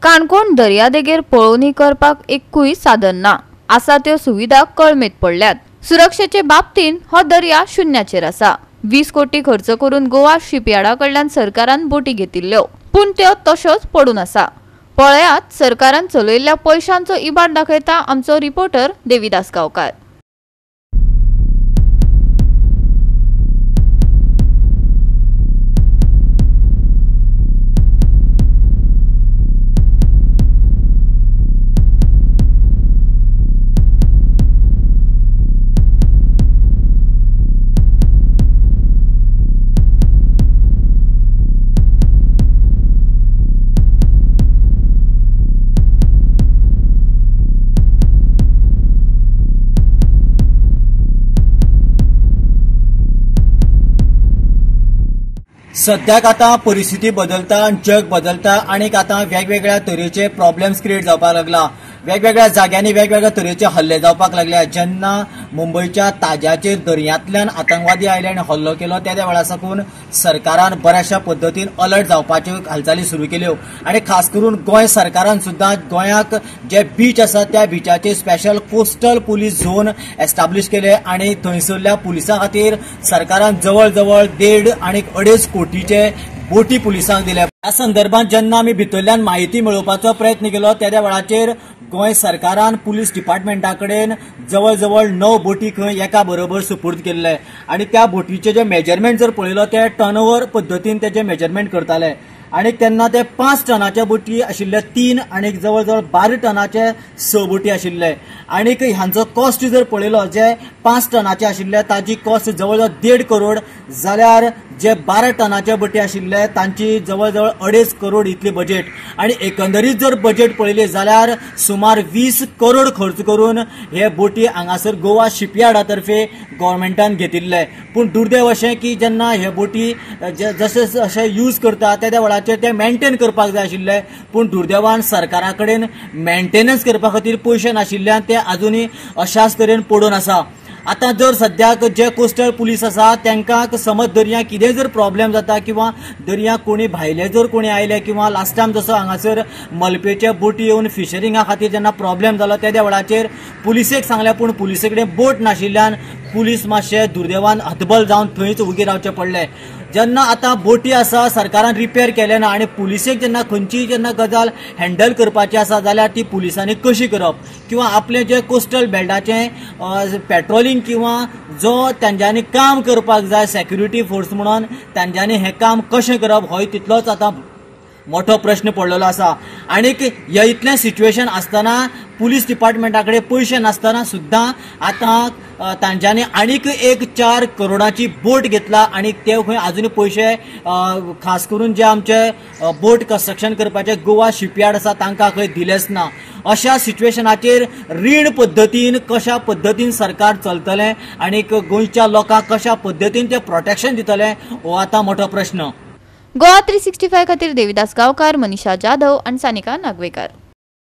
काणकोण दर्यादेगेर पळोवणी करपाक एकूय साधन ना. आसा त्यो सुविधा कळमेत पडल्यात. सुरक्षेचे बाबतींत हो दर्या शून्याचेर आसा. 20 कोटी खर्च करून गोवा शिपयार्डा कडल्यान सरकारान बोटी घेतिल्ल्यो, पूण त्यो तश्योच पडून आसा. पळयात सरकारान चलयल्ल्या पयशांचो इबाड दाखयता आमचो रिपोर्टर देविदास गांवकार. सद्याक आतां परिस्थिती बदलता, जग बदलता आनी आतां वेगवेगळ्या तरेचे प्रॉब्लेम्स क्रिएट जावपाक लागला. वेगवेगळ्या जाग्यांनी वेगवेगळ्या तरेचे हल्ले जावपाक लागले. जेन्ना मुंबयच्या ताज्याचेर दर्यांतल्यान आतंकवादी आयले आनी हल्लो केलो त्या वेळा साकून सरकारान बऱ्याचशा पद्दतीन अलर्ट जावपाच्यो हालचाली सुरू केल्यो आनी खास करून गोंय सरकारान सुद्दां गोंयाक जे बीच आसा त्या बिचाचेर special coastal police zone establish केले आनी थंयसरल्या पुलिसां खातीर सरकारान जवळ जवळ 1.5 आनी 2.5 कोटीचे बोटी पुलिसांक दिले. ह्या संदर्भात जेन्ना आमी भितरल्यान म्हायती मेळोवपाचो प्रयत्न केलो त्या वेळाचेर गोंय सरकारान पुलीस डिपार्टमेंटा कडेन जवळ जवळ 9 बोटी खंय एका बरोबर सुपूर्द केल्ले आनी त्या बोटीचे जे मेजरमेंट जर पळयलो ते टर्नओवर पद्दतीन तेजे मेजरमेंट करताले आनी तेन्ना ते 5 टनाचे बोटी आशिल्ले 3 आनी जवळ जवळ 12 टनाचे 6 बोटी आशिल्ले आनी हांचो कॉस्ट जर पळयलो जे 5 टनाचे आशिल्ले ताजी कॉस्ट जवळ जवळ 1.5 करोड जाल्यार जे 12 टनाचे बोटी आशिल्ले तांची जवळ जवळ 2.5 करोड इतली बजेट आनी एकंदरीत जर बजेट पळयली जाल्यार सुमार 20 करोड खर्च करून हे बोटी हांगासर गोवा शिपयार्डा तर्फे गव्हर्मेंटान घेतिल्ले. पूण दुर्दैव अशें की जेन्ना हे बोटी जशे जशे यूज करता त्या वेळार ते मेंटेन करपाक जाय आशिल्ले, पूण दुर्दैवान सरकारा कडेन मेंटेनन्स करपा खातीर पयशे नाशिल्ल्यान ते अजुनूय अशाच तरेन पडून आसा. आतां जर सद्याक जे कोस्टल पुलीस आसा तांकां समज दर्या कितें जर प्रॉब्लेम जाता किंवा दर्या कोणी भायले जर कोणी आयले किंवा लास्ट टायम जसो हांगासर मलपेचे बोटी येवन फिशरिंगा खातीर जेन्ना प्रॉब्लेम जालो त्या वेळाचेर पुलिसेक सांगलें, पूण पुलिसे कडेन बोट नाशिल्ल्यान पुलीस मातशे दुर्दैवान हतबल जावन थंयच उगी रावचे पडले. जेन्ना आतां बोटी आसा सरकारान रिपेर केले ना आनी पुलिसेक जेन्ना खंयचीय जेन्ना गजाल हँडल करपाची आसा जाल्यार ती पुलिसांनी कशी करप किंवा आपले जे कोस्टल बेल्टाचें पेट्रोलिंग किंवा जो तांच्यांनी काम करपाक जाय सेक्युरिटी फोर्स म्हणून तांच्यांनी हें काम कशें करप होय तितलोच आतां मोठो प्रश्न पडलेलो आसा. आनीक ह्या इतलें सिच्युएशन आसतना पुलीस डिपार्टमेंटा कडेन पयशे नासतना सुद्दां आतां तांच्यांनी आनीक एक 4 करोडाची बोट घेतला आनी ते खंय आजुनूय पयशे खास करून जे आमचे बोट कन्स्ट्रक्शन करपाचे गोवा शिपयार्ड आसा तांकां खंय दिलेच ना. अशा सिच्युएशनाचेर रीण पद्दतीन कशा पद्दतीन सरकार चलतलें आनी गोंयच्या लोकांक कशा पद्दतीन ते प्रोटेक्शन दितलें हो आतां मोठो प्रश्न. गोवा 365 खातीर देविदास गांवकार, मनीषा जाधव आनी सानिका नागवेकर.